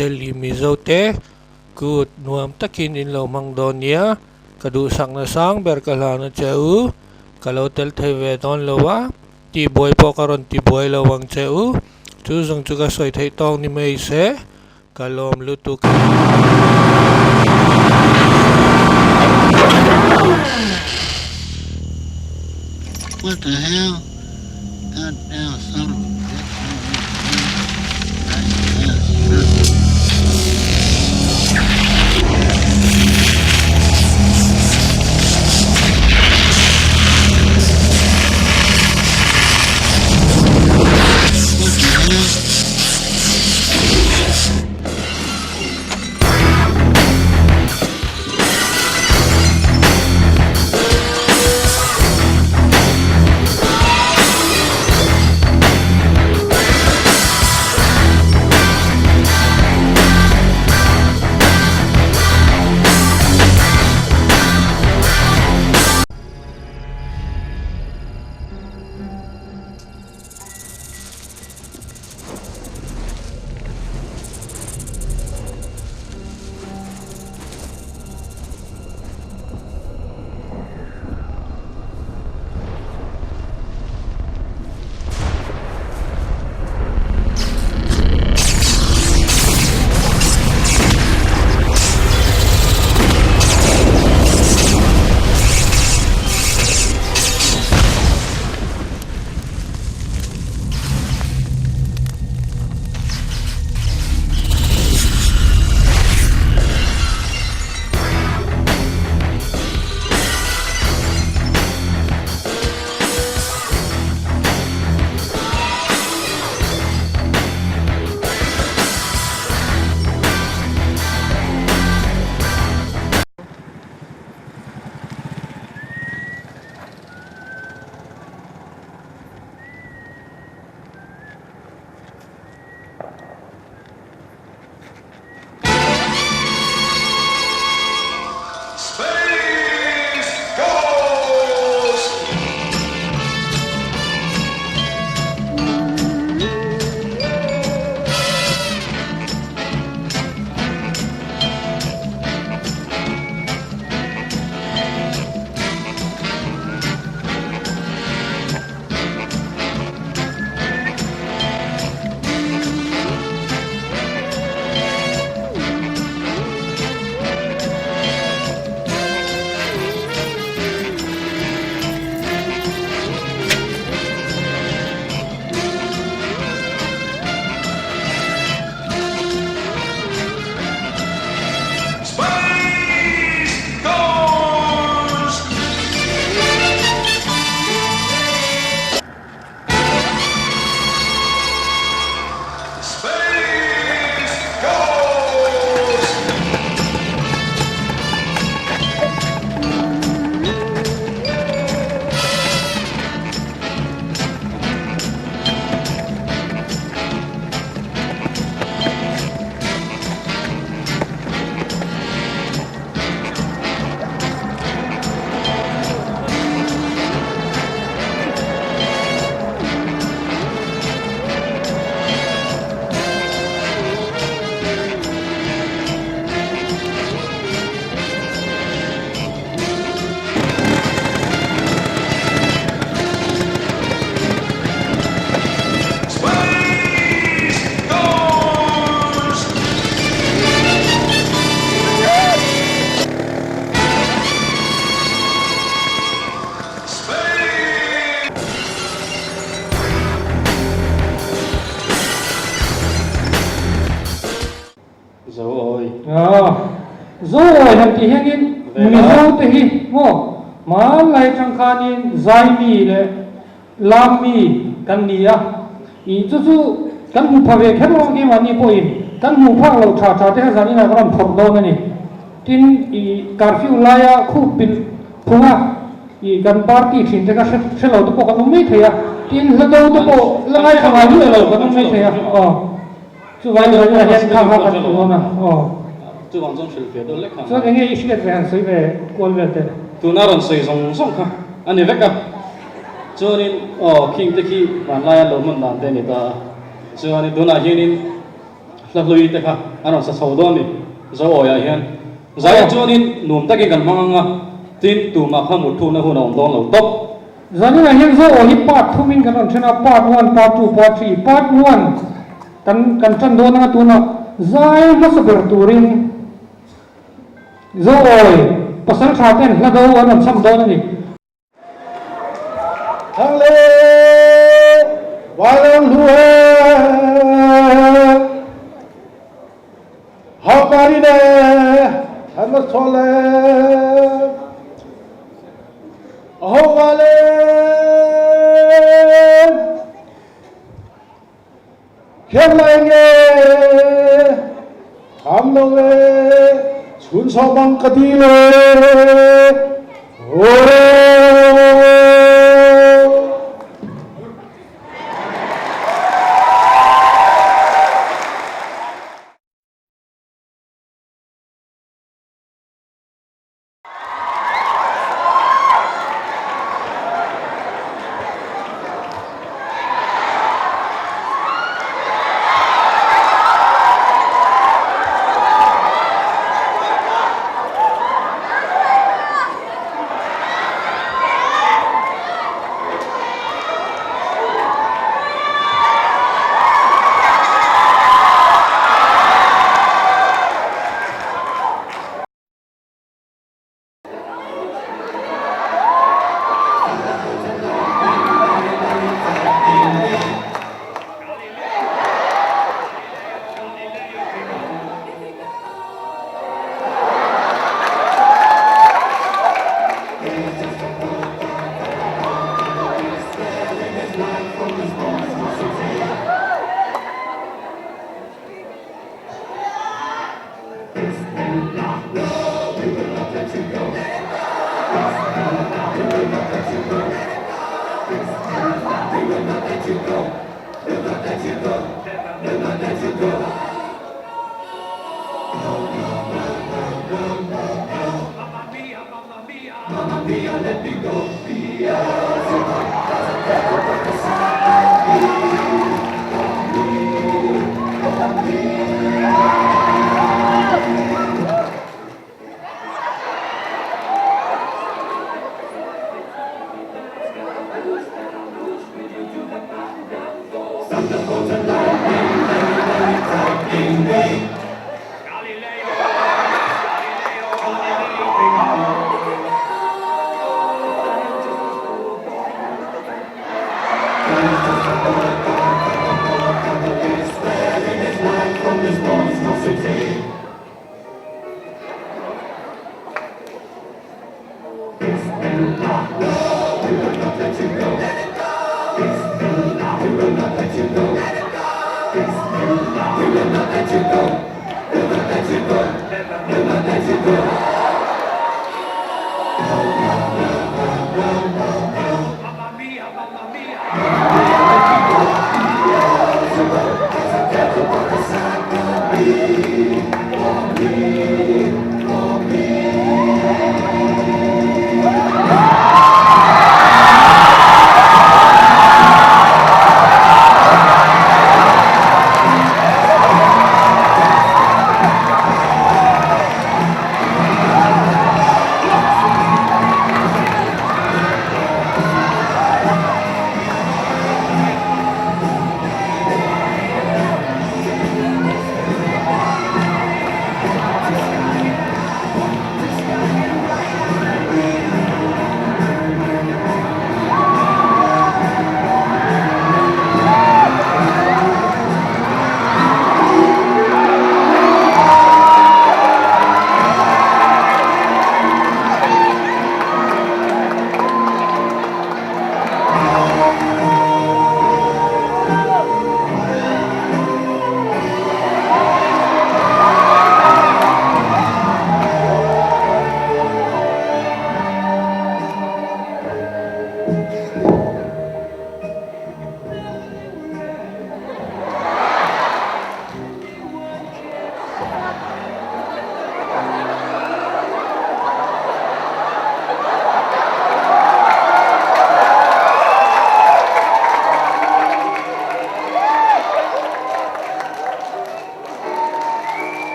Delhi Mizo te Kut nuam takin in lo hmang dawn nia, ka duhsakna sang ber ka hlan a che u, ka lo tel thei ve dawn lo a, tihbuai pawh ka rawn tibuai lo ang che u, chu zawng chu ka sawi theih tawk ni mai se, ka lawm lutuk. What the hell? God damn son of a bitch. What the hell? Zo awi. Zo awi han tih hianin Mizo te hi maw hmanlai atang khanin Zaimi leh Lammi kan ni a, ih chu chu kan hmu pha ve kher lo ang keimahni pawhin kan hmuh phak lo tha tha te kha zan inah ka rawn phawrh dawn a ni. Tin, ih curfew laia khup pilh phunga ih kan party thin te kha hre hre lo te pawh kan awm mai thei a, tin hla do te pawh la ngaithla ngai miah lo kan awm mai thei a, aw chuvangin zan inah hian kha kha kan hmu dawn a, aw. Chuvang chuan hrilh ve dawn lek kha. Chuan enge i hriat ve han sawi ve kual vel te? Tuna rawn sawi zawng zawng kha a ni vek a. Chuanin aw khing te khi vanlaia lo hman dan te a ni ta a. Chuanin tunah hianin Hla hlui te kha an rawn sa chho dawn ni. Zoawiah hian zai chuanin nuam takin kan hmang ang a, tin tumah kha mut thukna hun a awm dawn lo tawp. Zaninah hian Zoawi hi part thumin kan rawn then a, part one, part two, part three. Part one kan kan tan dawn anga tunah zai hmasa ber turin Zoawi pasal tha ten hla do an rawn cham dawn a ni. Thang le Vailam hlu he Hau pari le Than ma chaw le Ho nga le Khiang lai nge Kham lo e Chhun saw bang ka ti le Oh.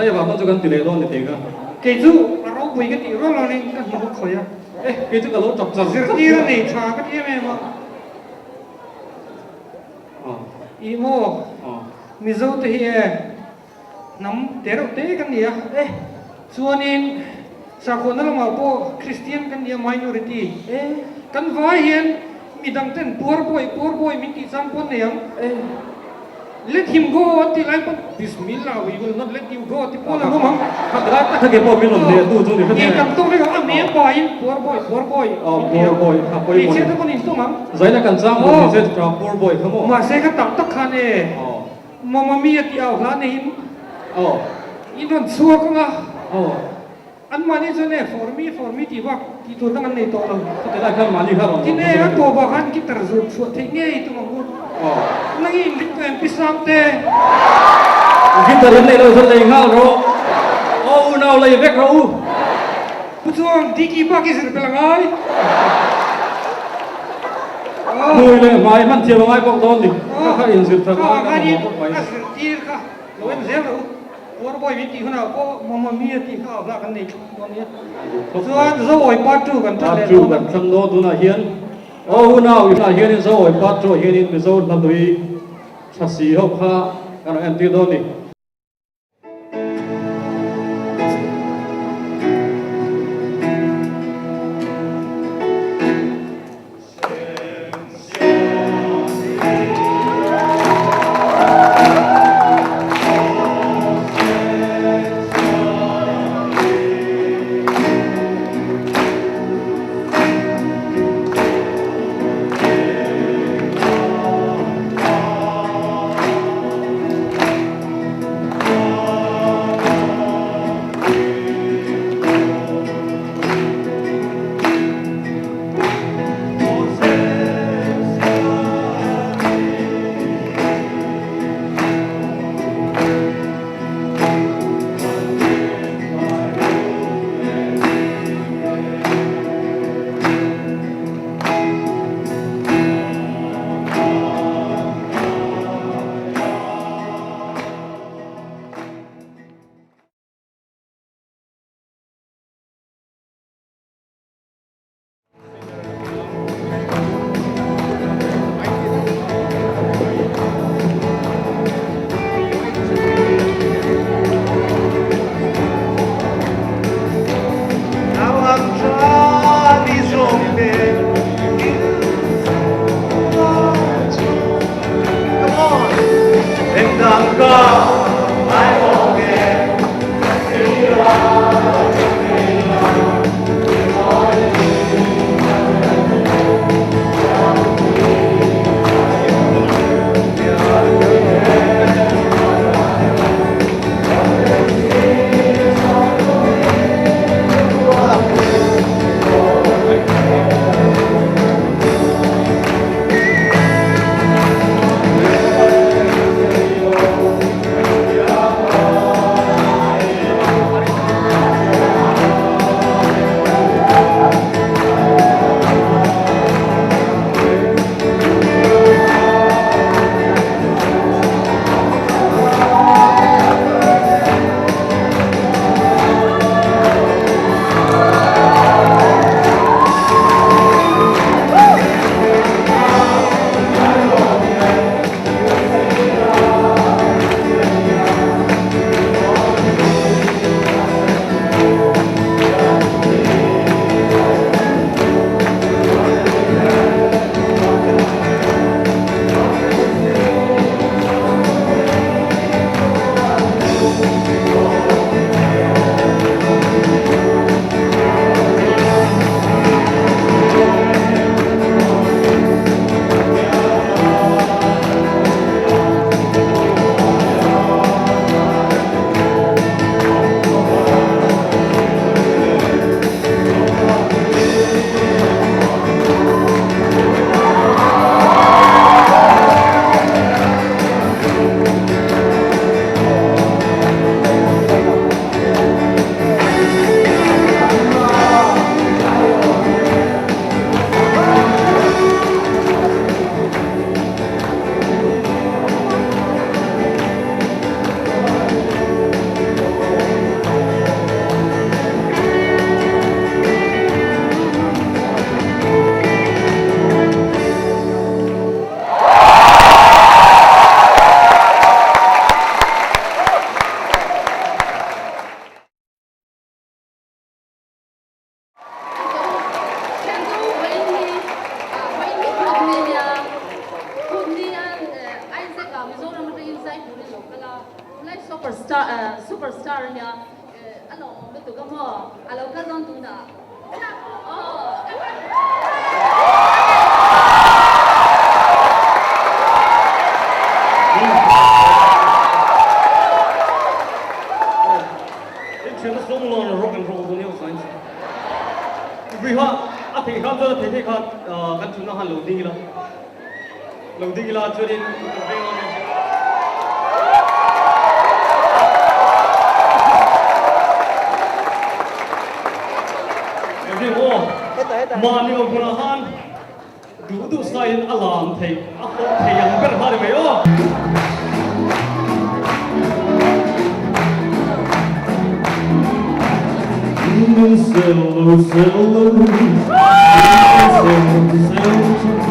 Daih vang chu kan ti leh dawn ni thei kha. Kei chu a ropui ka tih rual rualin ka hmu bawk khawi a. E, kei chu ka lo tap char char. Zirtir a nei tha ka ti em em a. Ih maw, Mizo te hi e hnam te reuh te kan ni a. E, chuanin sakhuana lamah pawh Kristian kan ni a, minority. E, kan vai hian midang ten puar bawi puar bawi min tih chang pawn nei ang. E. Let him go an tih lai pawn Bismillah we will not let you go ti pawn an awm ang. Kha lai tak kha pawh min rawn leh tu chu ni kha Kan tum vek ang a hmel pahin poor boy poor boy min ti ang. Poor boy kha pawimawh ni. Hmeichhia te pawn in tum ang. Zaina kan chang bawk ni che chuta poor boy kha maw. Mahse kha tak tak khan e Mamma Mia tih au hla neiin in rawn chhuak ang a. Anmahni chuan e for me, for me tih bak tih tur dang an nei tawh lo. Chuti lai khan mahni kha rawn Tin e, a tawh bak khan guitar zut chhuah theih ngei tum ang u. Nang i inring tawh em pi Sangte? Guitar in nei lo chuan lei nghal rawh. Aw unau lei vek rawh u. Pu Chuang, Diki bak i zir belh a ngai. Hmui leh hmai hman thiam a ngai bawk dawn ni. Kha kha inzir that lai ka mamawh bawk mai. A zirtir kha lo en zel rawh u. Puarbawi min tih hunah pawh Mamma Mia tih kha a hla kan nei thlap dawn nia. Chuan Zoawi Part 2 kan tan leh dawn a. Part 2 kan thlang dawn tunah hian aw unau i hlah hianin Zoawi Part 2 ah hianin Mizo hla hlui tha si ho kha kan rawn entir dawn a ni. lo kal a, tunlai super star super star a nia a lawmawm lutuk a maw a lo kal dawn tunah aw. Thianna sawm lawn rock and roll dawn hian Riha a theih hram chuan a theih theih kha kan chhunna khan lo ding ila lo ding ila chuanin kan veng ang e. Ring aw mahni awm hmunah khan duh duh saiin a lam theih a hawp thei ang ber kha ni mai aw. Min sel lo sel lo min sel sel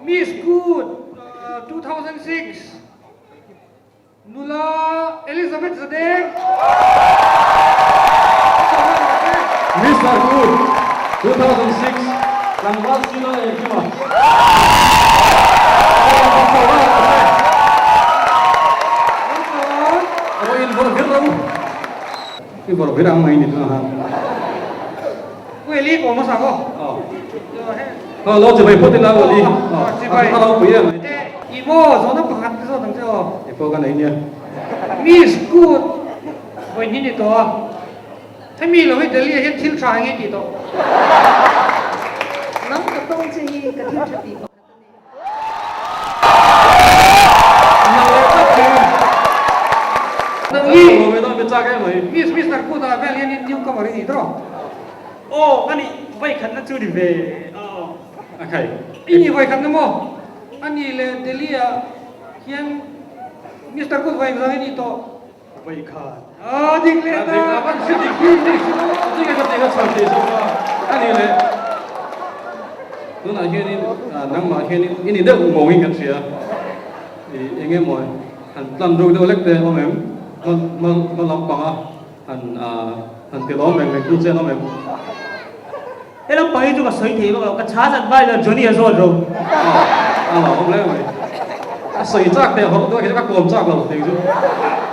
Miss Good 2006 Nula Elizabeth Zadeng. Mister Good 2006 Tlangval Sina Engkima. Rawn invawrh vir ro. I vawrh vir ang mai ni tunah khan. Pu Eli pawh hmasa ko. Aw lo chibai phawt ila Pu Eli. A ropui em mai. I maw zawhna pakhat ka zawt ang che aw. I pawh ka nei nia. Miss Good vawi hnih ni tawh a. Hemi lo hi Delhi ah hian thil tha eng nge tih tawh. Nang ka tawng che hi ka thil tha tih pakhat a ni. Miss Mister Kuta vel hian in new comer i ni tawh. Aw ka nih vawikhatna chu ni ve aw. A khai. I nih vawikhatna maw? A nih leh Delhi ah hian Mister Kut vawi engzang i nih tawh? Vawikhat. Aw dik leh ta. A dik a dik dik dik dik a dik a chhan tih zawk a. A nih leh tunah hianin nangmah hianin i ni deuh ngawngin kan hria. I eng emaw han tlan ruk deuh lek te awm em? Hma hma lampanga han han ti lawm reng reng tu che an awm em? He lampang hi chu ka sawi thei vak lo, ka chhas adviser Johnny a zawt ro. Aw, a lawm hle mai. A sawi chak teh hawrh duah khi chu ka kawm chak lo tih chu.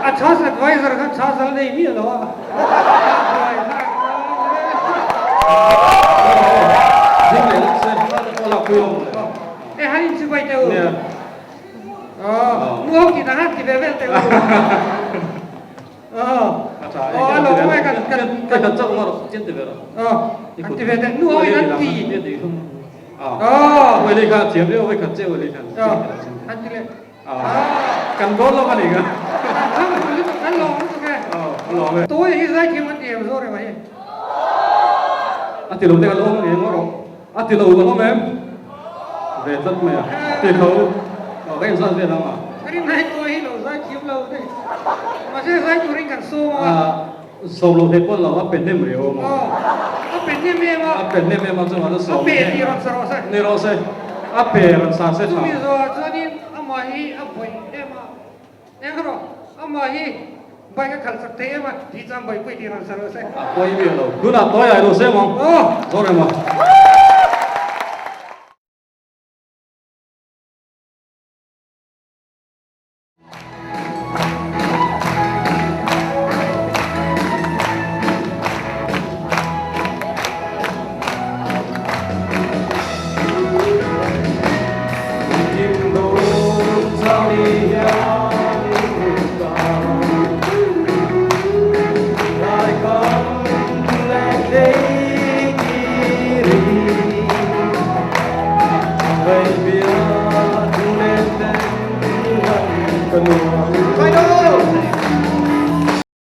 A chhas adviser kha chhas al nei miah lo a. Ding leh lawk se, hma te pawh lak pui awm le. E han inchibai teh u. Nia. Aw, nu ho tih dang han ti ve vel teh u. Mahse zai turin kan sawm a. Sawm lo thei pawn lo, a pe hnem riau a maw? Aw, a pe hnem em a. A pe hnem em a chungah chu sawm. A pe tih rawn sa rawh se. Ni rawh se, a pe rawn sa se tha. Chumi zawhah chuanin amah hi a bawih em a, eng rawh, amah hi bike a khalh chak thei em a, tih chuan bawihpui tih rawn sa rawh se. A pawi miah lo, tunah tawi ai lo se maw? Aw. Zawr em a.